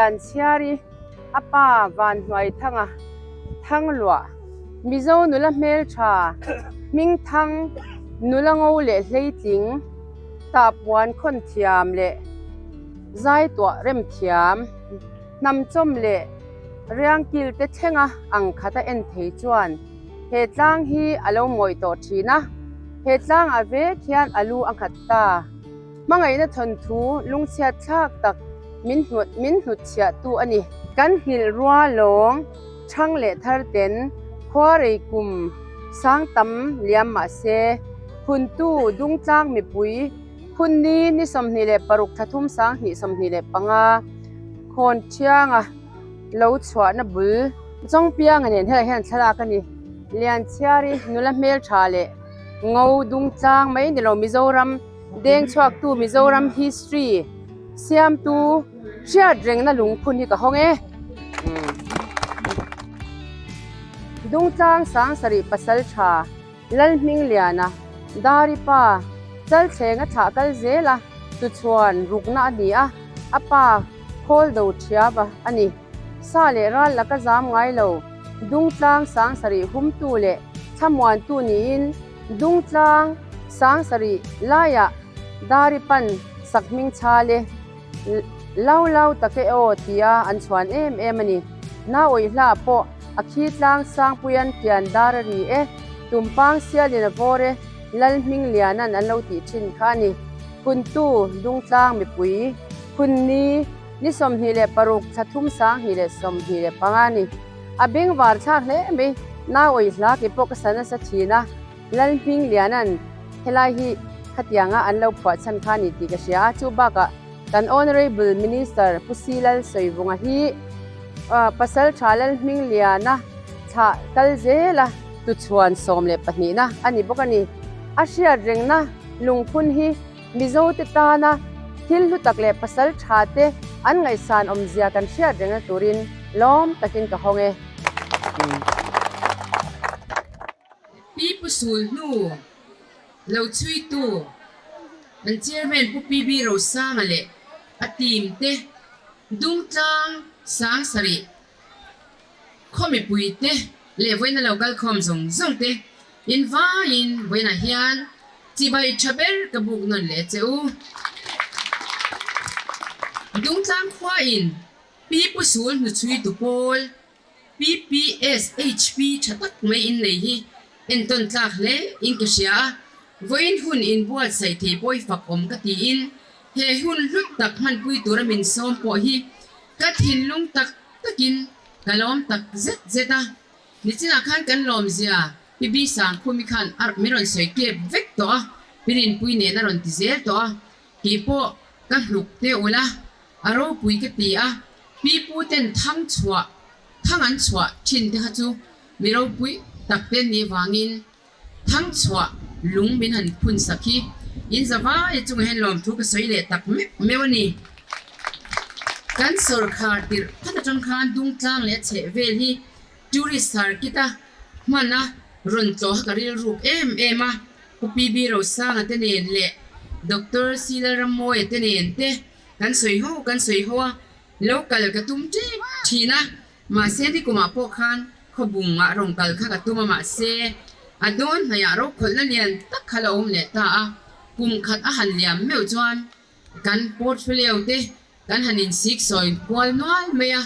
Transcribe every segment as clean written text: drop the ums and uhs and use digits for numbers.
Lianchhiari a pa Vanhnuaithanga Thangluah, Mizo nula hmeltha Hmingthang, nula ngo leh hleitling, tahpuan khawn thiam leh zaituah rem thiam, hnamchawm leh riangkil te thlenga ang khat a en thei chuan he tlang hi a lo mawih tawh thin a, he tlangah vek hian a lu a nghat ta. Hmangaihna thawnthu lungchhiat thlak tak min hnut min hnutchhiahtu a ni. Kan nghilh rua lawng chhang leh thar ten khuarei kum sang tam liam mah se, Phuntu Dungtlang mipui Phunni ni 26 thla 3 2025 khawn thianga lo chhuahna bul Chawngpianga nen helai hian thlalak a ni. Lianchhiari nula hmeltha leh ngo Dungtlang mai ni lo Mizoram Deng chhuaktu Mizoram history siamtu hriat rengna lungphun hi ka hawng e. Dungtlang Sangsarih pasal tha Lalhmingliana Daripa Chalthlenga thlah kal zel a tuchhuan rukna a ni a, a pa khawl do thiava a ni. Sa leh ral laka zam ngai lo Dungtlang Sangsarih humtu leh thlamuantu niin Dungtlang Sangsarih laiah Dari pan sak hming chhal e, lau lau tak e aw tia an chhuan em em a ni. Nauawih hla pawh a khi tlang Sangpuian kian dar a ri e, Tumpang sialin a vawr e, Lal hming lianan an lo tih thin kha a ni. Phuntu Dungtlang mipui phunni ni 26 thla 3 2025 a ni. A bengvar thlak hle mai, nauawih hla kei pawh ka sa nasa thin a, Lalhmingliana'n helai hi khatianga an lo phuah chhan kha a ni tih ka hria a, chu bakah kan Honourable Minister Pu Si Lalsawivunga hi Pasal Tha Lalhmingliana thlah kal zela tuchhuan 12 na a ni bawk a ni. A hriat rengna lungphun hi Mizote tana thil hlu tak leh pasal tha te an ngaihsan awmzia kan hriat rengna turin lawm takin ka hawng e. Pi Pu Sul hnu lo chhuitu an Chairman Pu PB Rosanga leh a team te Dungtlang 7000 khaw mipui te leh vawiina lo kal khawm zawng zawng te in vaiin vawiinah hian chibai tha ber ka buk nawn leh che u. Dungtlang khua in Pi Pu Sul hnu chhuitu pawl PPSHP tha tak mai in nei hi entawn tlak hle in ka hria a, vawiin hun inbuatsaih thei pawi fak awm ka tiin he hun hlut tak hmanpui tura min sawm pawh hi ka thinlung tak takin ka lawm tak zet zet a. Nichinah khan kan lawmzia Pi Bi Sangkhumi khan a min rawn sawi kep vek tawh a, Pi Rinpui nen a rawn ti zel tawh a, kei pawh ka hluk teh ula A ropui ka ti a, pi pu ten thang chhuah, thang an chhuah thin te kha chu mi ropui tak te an nih vangin thang chhuah lung min han phun sak hi in zavai chungah hian lawmthu ka sawi leh tak meuh meuh a ni. Kan sawrkhar tirh khat atang khan Dungtlang leh a chheh vel hi tourist circuit a hman a rawn tlawh a ka rilruk em em a, Pu PB Rosanga te nen leh Doctor C Lalrammawia te nen te Kan sawi ho kan sawi ho a, lo kal ka tum tep thin a, mahse nikumah pawh khan khawbungah rawn kal kha ka tum a, mahse a dawn hnaihah rokhawlhna lian tak kha la awm leh ta a, kum khat a han liam meuh chuan kan portfolio te kan han insik sawi kual nual mai a,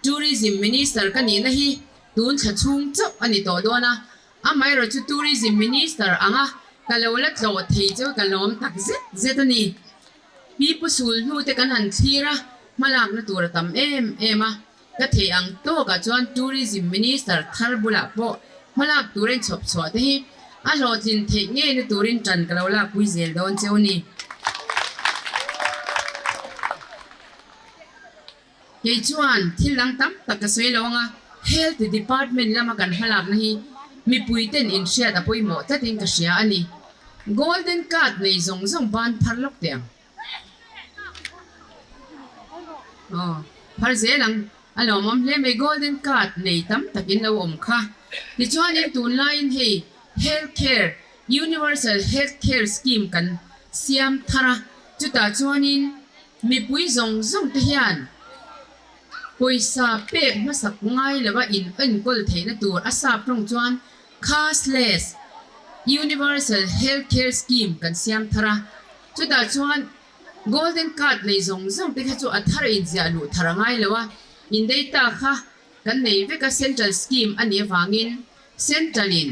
Tourism Minister ka nihna hi tun thla chhung chauh a ni tawh dawn a, Amaherawhchu chu Tourism Minister anga ka lo la tlawh thei chu ka lawm tak zet zet a ni. Pi Pu Sul hnu te kan han thlir a, hmalakna tur a tam em em a. Ka theih ang tawkah chuan Tourism Minister thar bulah pawh hmalak tur a inchhawp chhuah te hi a hlawhtlin theih ngeina turin tan ka lo lakpui zel dawn cheu a ni. Kei chuan thil dang tam tak ka sawi lo ang a, Health Department lama kan hmalakna hi mipuiten inhriat a pawimawh tlatin ka hria a ni. Golden Card nei zawng zawng ban phar lawk teh ang. Aw, phar zel ang. A lawmawm hle mai Golden Card nei tam takin lo awm kha. Tichuanin tunlaiin hei Health Care, Universal Health Care Scheme kan siam thar a, chutah chuanin, Mipui zawng zawng te hian Pawisa pek hmasak ngai lova in enkawl theihna tur a sap tawng chuan Cashless Universal Health Care Scheme kan siam thar a, chutah chuan Golden Card nei zawng zawng te kha chu a thar inziah luh thar a ngai lo a, in data kha kan nei vek a Central Scheme a nih avangin Central in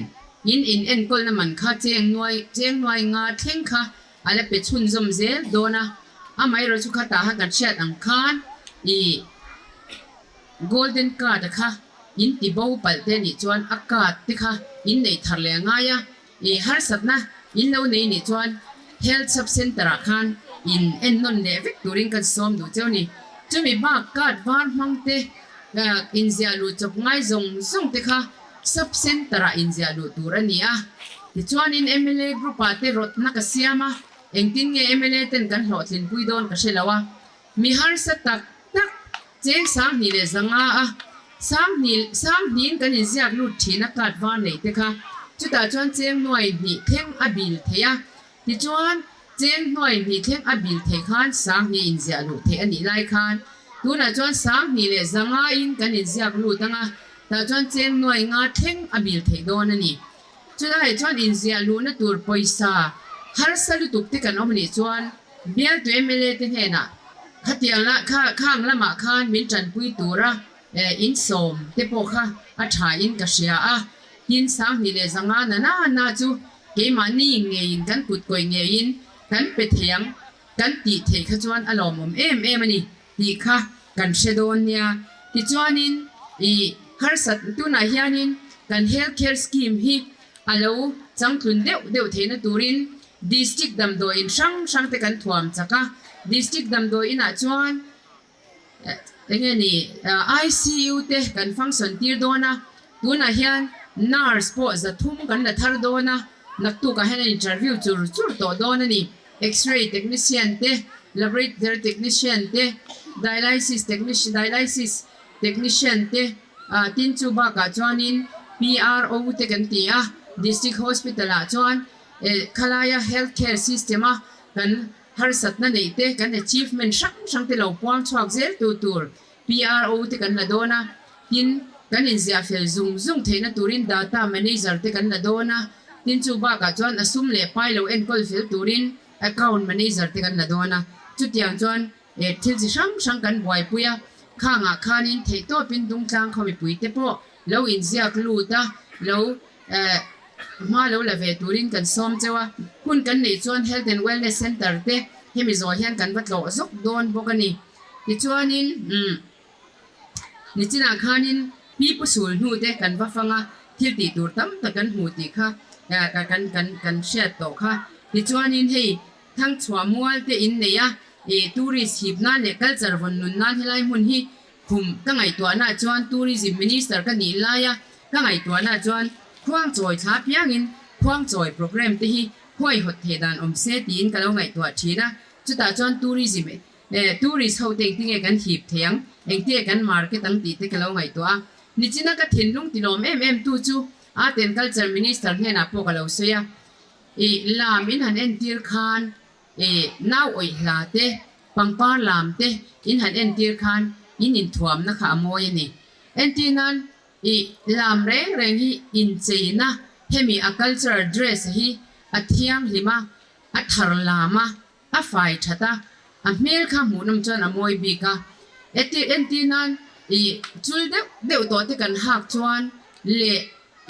in in enkawlna man kha cheng nuai cheng nuai nga thleng kha a la pe chhunzawm zel dawn a, amaherawh chu khatah khan kan hriat ang khan i Golden Card a kha in ti bo palh te nih chuan a card te kha in neih thar leh a ngai a, i harsatna in lo nei nih chuan Health Sub Centre ah khan in ennawn leh vek turin kan sawm duh cheu a ni. Chumi bak card var hmang te inziah luh chawp ngai zawng zawng te kha Sub Centre ah inziah luh tur a ni a. Tichuanin mla group ah te rawtna ka siam a, engtin nge mla ten kan hlawhtlinpui dawn ka hre lo a. Mi harsa tak tak cheng 2000 leh 500 a, sanghnih sanghnihin kan inziak lut thin a card var neih te kha. Chutah chuan cheng nuai hnih thleng a bil thei a. Tichuan, cheng hnuai hnih thleng a bil theih khan 2000 inziah luh theih a nih lai khan tunah chuan 2500 in kan inziak lut ang a, tah chuan cheng nuai nga thleng a bil theih dawn a ni. Chulaiah chuan inziah luhna tur pawisa harsa lutuk te kan awm anih chuan bialtu mla te hnenah khatiang la kha khang lamah khan min tanpui tura insawm te pawh kha a tha in ka hria a, tin 2500 na na na chu Keimahni ngeiin kan kut kawih ngeiin kan pe thei ang kan tih theih kha chuan a lawmawm em em a ni tih kha kan hre dawn nia. Tichuanin i harsat tunah hianin kan Health Care Scheme hi a lo changtlun deuh deuh theihna turin District damdawiin hrang hrang te kan thuam chak a, District damdawiinah chuan Enge ni ICU te kan function tir dawn a, tunah hian nurse pawh 300 kan la thar dawn a, naktukah hian an interview chur chur tawh dawn a ni. X-ray technician te, laboratory technician te, dialysis technician dialysis technician te, tin chu bakah chuanin PRO te kan ti a, district hospital ah chuan khalaia health care system a kan Harsatna neih te, kan achievement hrang hrang te lo puang chhuak zel tu tur PRO te kan la dawn a, tin, kan inziah fel zung zung theihna turin data manager te kan la dawn a, tin chu bakah chuan a sum leh pai lo enkawl fel turin account manager te kan la dawn a, chutiang chuan thil chi hrang hrang kan buaipui a, khangah khanin theihtawpin Dungtlang khaw mipui te pawh lo inziak lut a, lo Hma lo la ve turin kan sawm cheu a, hun kan neih chuan Health and Wellness Centre te hemi zawh hian kan va tlawh zawk dawn bawk a ni. Tichuanin umm nichinah khanin Pi Pu Sul hnu te kan va fang a, thil tih tur tam tak kan hmu tih kha kan kan kan hriat tawh kha. Tichuanin hei Thangchhuah mual te in nei a, ih tourist hip nan leh culture vawn nun nan helai hmun hi Khum ka ngaihtuahna chuan Tourism Minister ka nih laia ka ngaihtuahna chuan Khuangchawi thla piangin Khuangchawi programme te hi huaihawt theih dan awm se tiin ka lo ngaihtuah thin a, chutah chuan Tourism eh tourist ho te engtinge kan hip thei ang, engtinge kan market ang tih te ka lo ngaihtuah a. Nichina ka thinlung tilawm em em tu chu Art and Culture Minister hnenah pawh ka lo sawi a, ih lam in han entir khan I nau awih hla te, pangpar lam te in han entir khan in inthuamna kha a mawi a ni. Entir nan i lam reng reng hi incheina hemi a cultural dress hi a thianghlim a, a thar lam a, a fai that a, a hmel kha hmuhnawm chuan a mawi bik a. Entir nan i chul deuh deuh tawh te kan hak chuan leh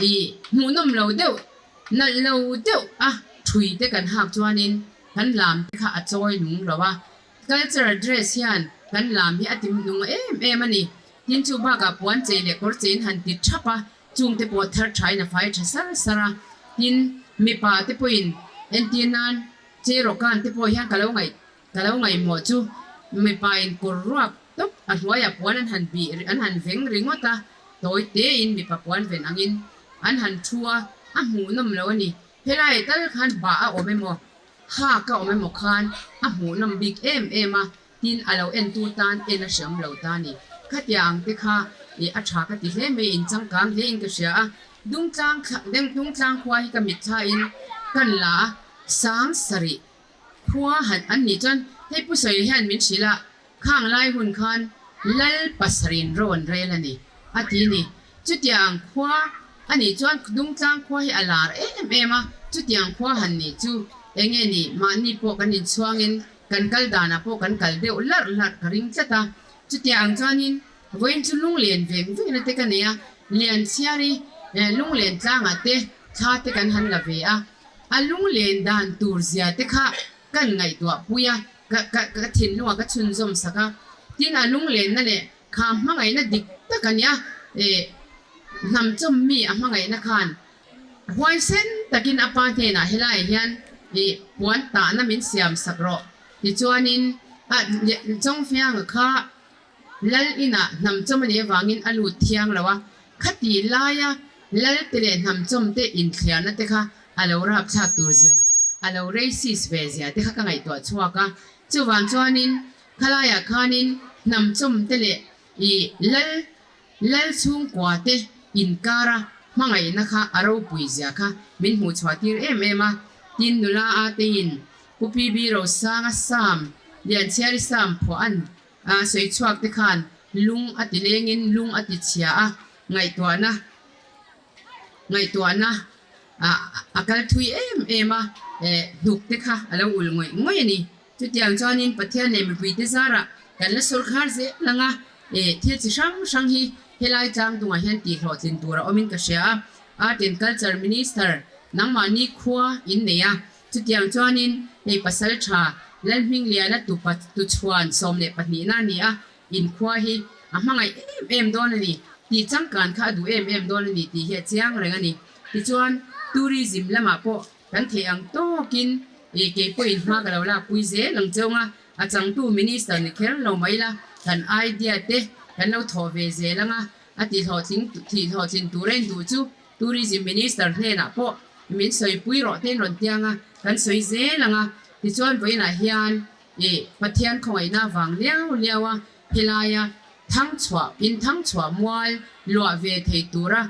i hmuhnawm lo deuh Nalh lo deuh a thui te kan hak chuanin kan lam te kha a chawi nung lo a, cultural dress hian kan lam hi a ti nung em em a ni. Tin chu bakah puan chei leh kawr cheiin han ti thap a, chung te pawh thar thain a fai tha sar sar a. Tin, mipa te pawhin entir nan Cheraw-kan te pawh hian ka lo ngaih Ka lo ngaihmawh chu mipa in kawr ruak tawp a hnuaiah puan an han bih an han veng ringawt a, tawi tein mipa puan ven angin an han thu a, a hmuhnawm lo a ni. Helai tal khan bah a awm emaw, hak a awm emaw khan a hmuhnawm bik em em a, tin a lo entu tan en a hreawm lo ta a ni. Khatia ang te kha ih a tha ka ti hle mai, inchangkang hle in ka hria a, Dungtlang Dungtlang khua hi ka mitthla in kan la a, 7000 Khua han an nih chuan hei Pu Sawi hian min hrilh a, khang lai hun khan Lal pasarih ro an rel a ni, a ti a ni. Chutiang khua a nih chuan Dungtlang khua hi a lar em em a, chutiang khua han nih chu eng nge ni mahni pawh kan inchhuangin kan kal danah pawh kan kal deuh larh larh ka ring tlat a. Chutiang ang chuanin vawiin chu lunglen veng vengna te ka nei a, Lianchhiari lunglen tlangah te thla te kan han la ve a, a lunglen dan tur zia te kha kan ngaihtuah pui a, ka ka ka thinlungah ka chhunzawm sak a, tin a lunglenna leh kha hmangaihna dik tak a nia, eh hnam chawm mi a hmangaihna khan huaisen takin a pa hnenah helaiah hian ih puan tahna min siam sak rawh tichuanin a Chawngfianga kha Lal inah hnam chawm a nih avangin a lut thiang lo a, khati laia Lal te leh hnam chawm te inthliarna te kha a lo rapthlak tur zia, a lo racist ve zia te kha ka ngaihtuah chhuak a. Chuvang chuanin khalaiah khanin hnam chawm te leh i Lal Lal chhungkua te inkara hmangaihna kha a ropui zia kha min hmuh chhuah tir em em a, tin nula a teiin Pu PB Rosanga Sam Lianchhiari Sam phuah an A sawi chhuak te khan lung a ti lengin lung a ti chhia a, ngaihtuahna ngaihtuahna a kal thui em em a, hnuk te kha a lo ul ngawih ngawih a ni. Chutiang chuanin Pathian leh mipuite zarah kan la sawrkhar zel ang a, thil chi hrang hrang hi helai tlang dungah hian tihhlawhtlin tur a awmin ka hria a. Art and Culture Minister nangmahni khua in nei a, Chutiang chuanin hei pasal tha Lalhmingliana tupa tuchhuan 12 na a ni a, inkhua hi a hmangaih em em dawn a ni tih changkan kha a duh em em dawn a ni tih hi a chiang reng a ni. Tichuan tourism lamah pawh kan theih ang tawkin ih kei pawhin hma ka lo lakpui zel ang cheu nga, a changtu minister ni kher lo mai la kan idea te kan lo thawh ve zel ang a, a tihhlawhtling tihhlawhtlin tur a induh chu Tourism Minister hnenah pawh min sawipui rawh te in rawn tiang a, kan sawi zel ang a, tichuan vawiinah hian ih Pathian khawngaihna vang liau liau a helaia thangchhuah in thangchhuah mual luah ve thei tura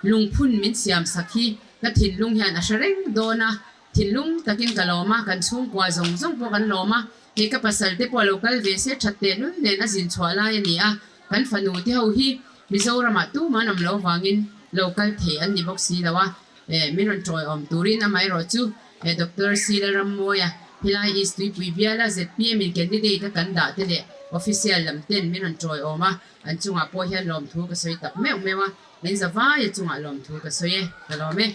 lungphun min siam sak hi ka thinlung hian a hre reng dawn a, thinlung takin ka lawm a, kan chhungkua zawng zawng pawh kan lawm a, hei ka pasal te pawh a lo kal ve se that tehlul nen a zin chhuah lai a ni a, kan fanu te ho hi Mizoramah tumah an awm lo vangin lo kal thei an ni bawk si lo a, min rawn tawiawm turin amaherawh chu Doctor C Lalrammawia helai East Tuipui biala zpm in candidate a kan dah te leh official lam ten min rawn tawiawm a, an chungah pawh hian lawmthu ka sawi tak meuh meuh a, min zavaia chungah lawmthu ka sawi e, ka lawm e.